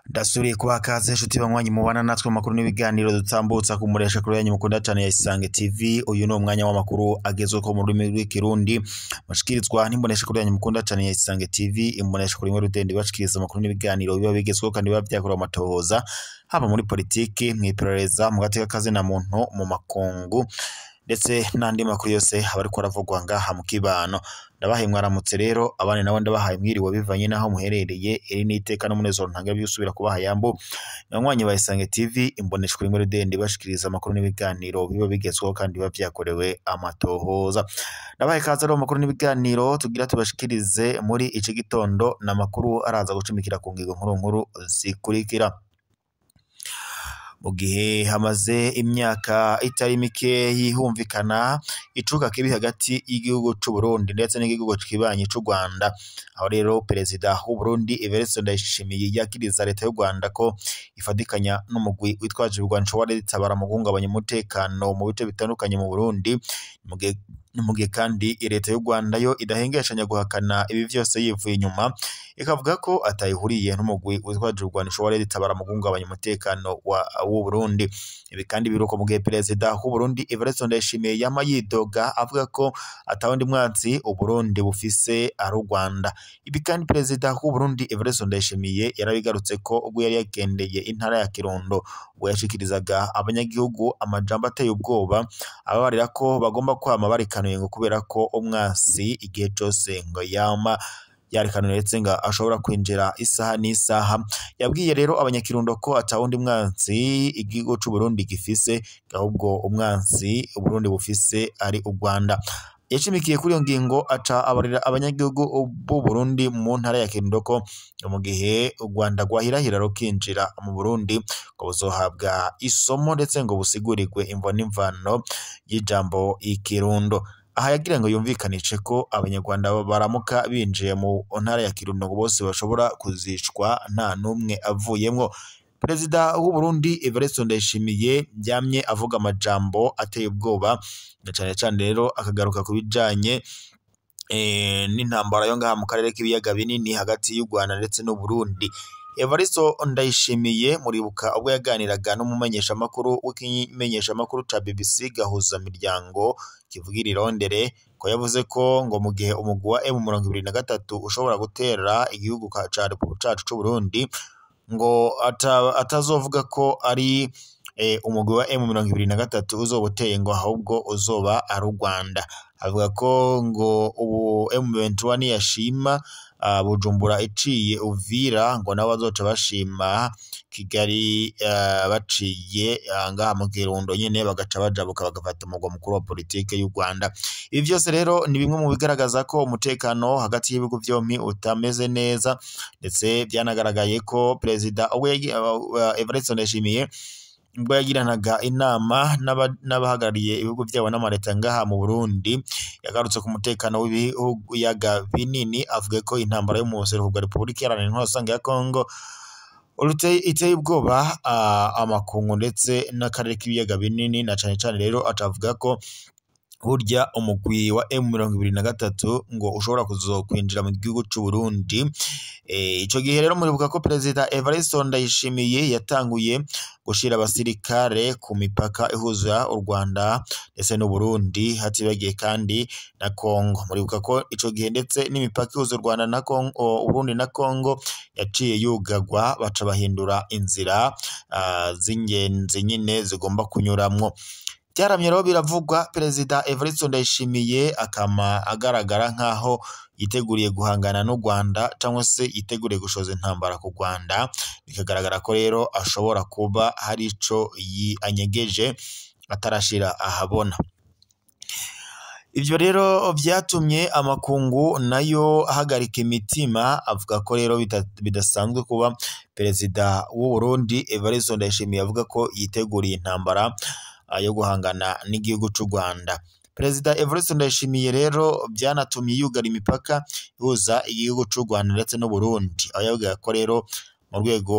Ndasuriye kubaha kaze inshuti banywanyi mubana natwe mu makuru n'ibiganiro dutambutsa kumuresha kuri yanyu mukunda cyane ya Isange TV. Uyu ni umwanya w'amakuru agezweho mu rurimi rw'ikirundi mushikirizwa n'imbonesha kuri yanyu mukunda cyane ya Isange TV. Imbonesha kuri mwe rudende bashikiriza amakuru n'ibiganiro biba bigezweho kandi biba vyakorewe amatohoza, haba muri politiki, mw'iperereza, mu gateka kazina muntu, mu makungu ndetse n'andi makuru yose aba ariko aravugwa ngaha mu kibano. Ndabahaye mwaramutse rero, abandi nabo ndabahaye mwiriwe bivanye n'aho muherereye. Iri ni iteka n'umunezero ntanga byusubira kubaha yambo banywanyi ba Isange TV, imbonesha kuri mwe rudende bashikiriza amakuru n'ibiganiro biba bigezweho kandi biba vyakorewe amatohoza. Ndabahaye kaze rero mu makuru n'ibiganiro tugira tubashikirize muri ici gitondo, n'amakuru araza gucumikira ku ngingo nkuru nkuru zikurikira. Mu gihe hamaze imyaka itari mike yihumvikana icuka kibi hagati y'igihugu c'u Burundi ndetse n'igihugu kibanyi c'u Rwanda, aho rero perezida w'u Burundi Evariste Ndayishimiye yakiriza leta y'u Rwanda ko ifadikanya n'umugwi witwaje ibigwanisho wa leta bara mu guhungabanya umutekano mu bice bitandukanye mu Burundi. Mu gihe kandi leta y'u Rwanda yo idahengeshanya guhakana ibi vyose yivuye inyuma, ikavuga ko atayihuriye n'umugwi witwaje ibigwanisho wa leta bara mu guhungabanya umutekano w'u Burundi. Ibi kandi biruko mu gihe perezida w'u Burundi Evariste Ndayishimiye yama yidoga avuga ko atawundi mwansi u Burundi bufise ari u Rwanda. Ibi kandi perezida w'u Burundi Evariste Ndayishimiye yarabigarutse ko ubwo yari yagendeye intara ya Kirundo, ubwo yashikirizaga abanyagihugu amajambo ateye ubwoba, ababarira ko bagomba kwama barikanuye ngo kubera ko umwansi igihe cose ngo yama yarekanuye ndetse ngo ashobora kwinjira isaha n'isaha. Yabwiye rero abanyakirundo ko atawundi mwansi igihugu c'u Burundi gifise, ahubwo umwansi Uburundi bufise ari u Rwanda. Yashimikiye kuri iyo ngingo aca abarira abanyagihugu b'u Burundi mu ntara ya Kirundo ko mu gihe u Rwanda rwahirahira rukinjira mu Burundi ngo buzohabwa isomo ndetse ngo busigurirwe imvo n'imvano y'ijambo ikirundo. Aha yagira ngo yumvikanishe ko abanyarwanda baramuka binjiye mu ntara ya Kirundo ngo bose bashobora kuzicwa nta n'umwe avuyemwo. Perezida w'u Burundi Evariste Ndayishimiye yamye avuga amajambo ateye ubwoba, na cane cane rero akagaruka ku bijanye n'intambara yo ngaha mu karere k'ibiyaga binini hagati y'u Rwanda ndetse n'u Burundi. Evariste Ndayishimiye muribuka ubwo yaganiraga n'umumenyeshamakuru w'ikimenyeshamakuru ca BBC Gahuza Miryango kivugira irondere, ko yavuze ko ngo mu gihe umugwi wa M23 ushobora gutera igihugu cacu c'u Burundi ngo atazovuga ko ari umugwi wa M23 uzoba uteye, ngo ahubwo uzoba ari u Rwanda. Avuga ko ngo ubu M23 niyashima Bujumbura iciye Uvira, ngo nabo bazoca bashima Kigali baciye ngaha mu Kirundo nyene, bagaca bajabuka bagafata umugwa mukuru wa politike y'u Rwanda. Ibi vyose rero ni bimwe mu bigaragaza ko umutekano hagati y'ibihugu vyompi utameze neza, ndetse byanagaragaye ko perezida Evariste Ndayishimiye ubwo yagiranaga inama n'abahagarariye ibihugu vyabo n'amareta ngaha mu Burundi, yagarutse ku mutekano w'ibiyaga binini, avuga ko intambara yo mu buseruko bwa Repubulika Iharanira Intwaro Rusange ya Kongo iteye ubwoba amakungu ndetse n'akarere k'ibiyaga binini, na cane cane rero atavuga ko burya umugwi wa M23 ngo ushobora kuzokwinjira mu gihugu c'u Burundi. Ico gihe rero muribuka ko perezida Evariste Ndayishimiye yatanguye gushira abasirikare ku mipaka ihuza u Rwanda ndetse n'u Burundi, hatibagiye kandi na Kongo. Muribuka ko ico gihe ndetse n'imipaka ihuza u Rwanda na Kongo, Burundi na Kongo yaciye yugagwa, baca bahindura inzira z'ingenzi nyine zigomba kunyuramwo. Vyaramye rero biravugwa, perezida Evariste Ndayishimiye akama agaragara nkaho yiteguriye guhangana n'u Rwanda cyangwa se yiteguriye gushoza intambara ku Rwanda, bikagaragara ko rero ashobora kuba hari ico anyegeje atarashira ahabona. Ivyo rero vyatumye amakungu nayo ahagarika imitima, avuga ko rero bidasanzwe kuba perezida w'u Burundi Evariste Ndayishimiye avuga ko yiteguriye intambara yo guhangana n'igihugu c'u Rwanda. Perezida Evariste Ndayishimiye rero byanatumye yugara imipaka ihuza igihugu c'u Rwanda ndetse n'u Burundi, aho yavuga ko rero Mu rwego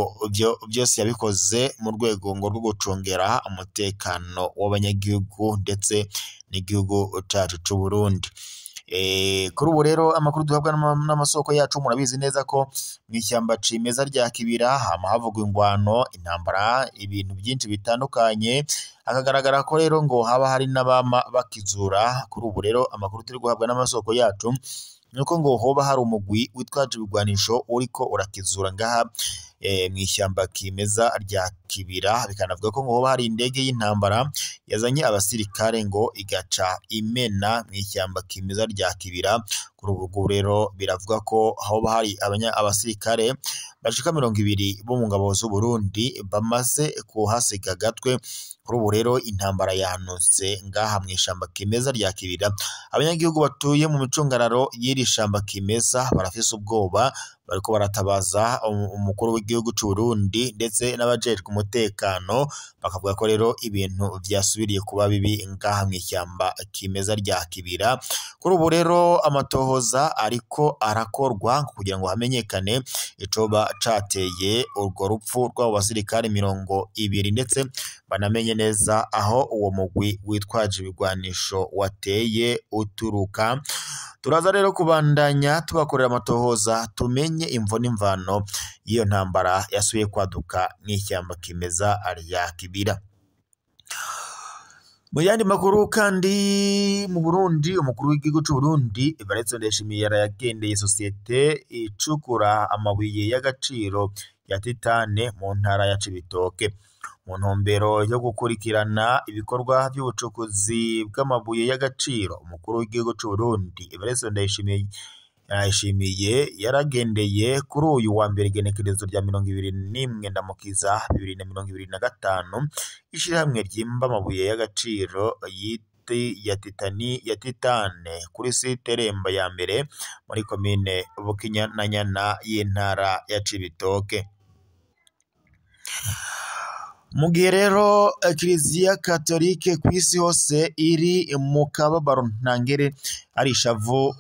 byose yabikoze mu rwego ngo rwo gucungera umutekano w'abanyagihugu ndetse n'igihugu cacu c'u Burundi. Kuri ubu rero amakuru duhabwa n'amasoko yacu, murabizi neza ko mw'ishyamba cimeza rya Kibira hama havugwa ingwano, intambara, ibintu byinshi bitandukanye, hakagaragara ko rero ngo haba hari n'abama bakizura. Kuri ubu rero amakuru turi guhabwa n'amasoko yacu nuko ngo hoba hari umugwi witwaje ibigwanisho uriko urakizura ngaha mw'ishyamba kimeza rya Kibira. Bikanavuga ko ngo hoba hari indege y'intambara yazanye abasirikare ngo igaca imena mw'ishyamba kimeza rya Kibira. Kuri ubu rero biravuga ko hoba hari abasirikare bashika 20 bo mu ngabo z'u Burundi bamaze kuhasiga gatwe. Kuri ubu rero intambara yanutse ngaha mw'ishamba kimeza rya Kibira. Abanyagihugu batuye mu micungararo y'iri shamba kimeza barafise ubwoba, bariko baratabaza umukuru w'igihugu c'u Burundi ndetse n'abajejwe umutekano, bakavuga ko rero ibintu vyasubiriye kuba bibi ngaha mw'ishyamba kimeza rya Kibira. Kuri ubu rero amatohoza ariko arakorwa kugira ngo hamenyekane icoba cateye urwo rupfu rw'abo basirikare 20, ndetse banamenye neza aho uwo mugwi witwaje ibigwanisho wateye uturuka. Turaza rero kubandanya tubakorera amatohoza tumenye imvo n'imvano y'iyo ntambara yasubiye kwaduka mw'ishyamba kimeza rya Kibira. Mu yandi makuru kandi mu Burundi, umukuru w'igihugu c'u Burundi Evariste Ndayishimiye yaragendeye sosiyete icukura amabuye y'agaciro ya titane mu ntara ya Cibitoke, mu ntumbero yo gukurikirana ibikorwa by'ubucukuzi bw'amabuye y'agaciro. Umukuru w'igihugu c'u Burundi Evariste Ndayishimiye yaragendeye kuri uyu wa mbere igenekerezo rya 21 Ndamukiza 2025 ishirahamwe ryimba amabuye y'agaciro ya titane kuri site Remba ya mbere muri komine Bukinanyana y'intara ya Cibitoke. Mu gihe rero Kiliziya Katolike kw'isi hose iri mu kababaro ntangere, ari ishavu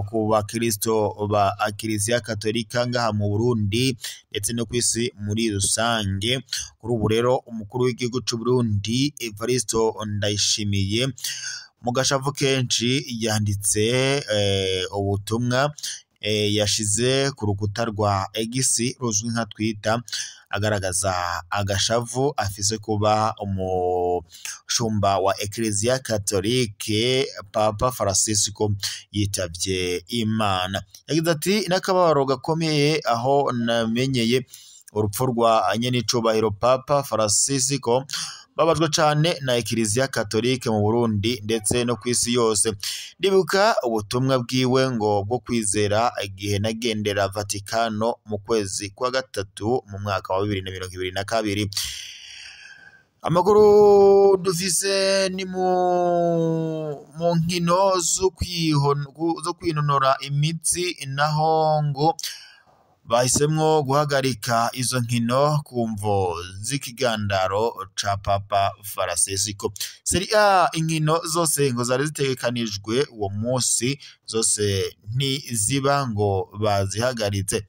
ku bakristo ba Kiliziya Katolika ngaha mu Burundi ndetse no kw'isi muri rusange. Kuri ubu rero umukuru w'igihugu c'u Burundi Evariste Ndayishimiye mu gashavu kenshi yanditse ubutumwa yashize ku rukuta rwa X ruzwi nka Twitter, agaragaza agashavu afise kuba umushumba wa Eklezia Katolike Papa Francisco yitavye Imana. Yagize ati: n'akababaro gakomeye aho namenyeye urupfu rwa nyenicubahiro Papa Francisco, babajwe cane na Eklezia Katolike mu Burundi ndetse no kw'isi yose. Ndibuka ubutumwa bwiwe ngo bwo kwizera igihe nagendera Vatikano mu kwezi kwa gatatu mu mwaka wa 2022. Amakuru dufise ni mu nkino zo kwinonora imitsi, naho ngo bahisemwo guhagarika izo nkino ku mvo z'ikigandaro ca Papa Francisco. Serie A inkino zose ngo zari zitegekanijwe uwo munsi zose ntiziba ngo bazihagaritse.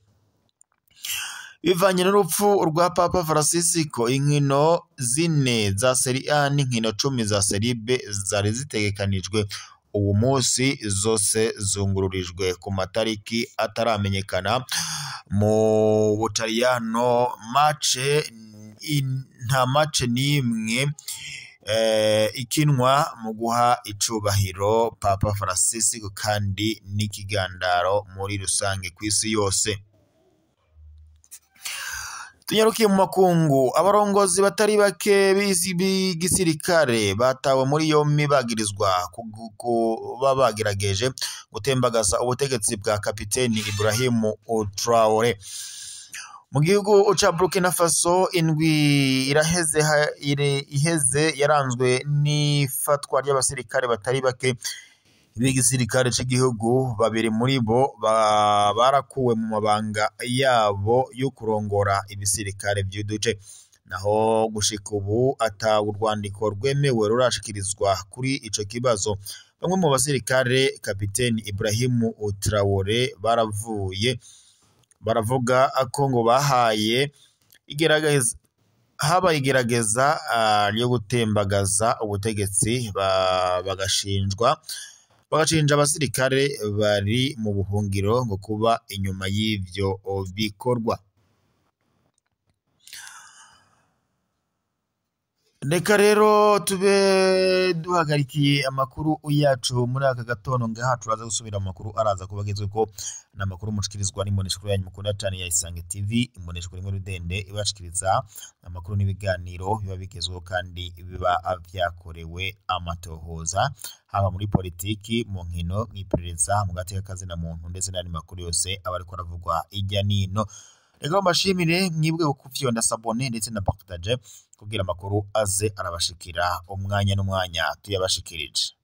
Bivanye n'urupfu rwa Papa Francisco, inkino 4 za Serie A n'inkino 10 za Serie B zari zitegekanijwe uwo munsi zose zungururijwe ku matariki ataramenyekana. Mu Butaliyano nta mace n'imwe ikinwa mu guha icubahiro Papa Francisco kandi n'ikigandaro muri rusange kw'isi yose. Tunyarukiye mu makungu, abarongozi batari bake b'igisirikare batawe muri yombi bagirizwa kuba bagerageje gutembagaza ubutegetsi bwa kapiteni Ibrahim Traore. Mu gihugu ca Burkina Faso indwi iheze yaranzwe n'ifatwa ry'abasirikare batari bake b'igisirikare c'igihugu, babiri muri bo barakuwe mu mabanga yabo yo kurongora ibisirikare vy'uduce. Naho gushika ubu ata urwandiko rwemewe rurashikirizwa kuri ico kibazo. Bamwe mu basirikare kapiteni Ibrahim Traore baravuye Baravuga ko ngo bahaye igerageza, habaye igerageza ryo gutembagaza ubutegetsi, bagashinja abasirikare bari mu buhungiro ngo kuba inyuma y'ivyo bikorwa. Reka rero tube duhagarikiye amakuru yacu muri aka gatondo ngaha, turaza gusubira mu makuru araza kuba agezweko n'amakuru mushikirizwa n'imboneshakure yanyu mukunda cane ya Isange TV, imboneshakure imwe rudende ibashikiriza amakuru n'ibiganiro biba bigezweho kandi biba vyakorewe amatohoza, haba muri politiki, mu nkino, mw'iperereza, mu gateka kazina muntu ndetse n'andi makuru yose aba ariko aravugwa irya nino. Reka mbashimire mwibwe kufyonda sabone ndetse na partage kugira amakuru aze arabashikira umwanya n'umwanya tuyabashikirije.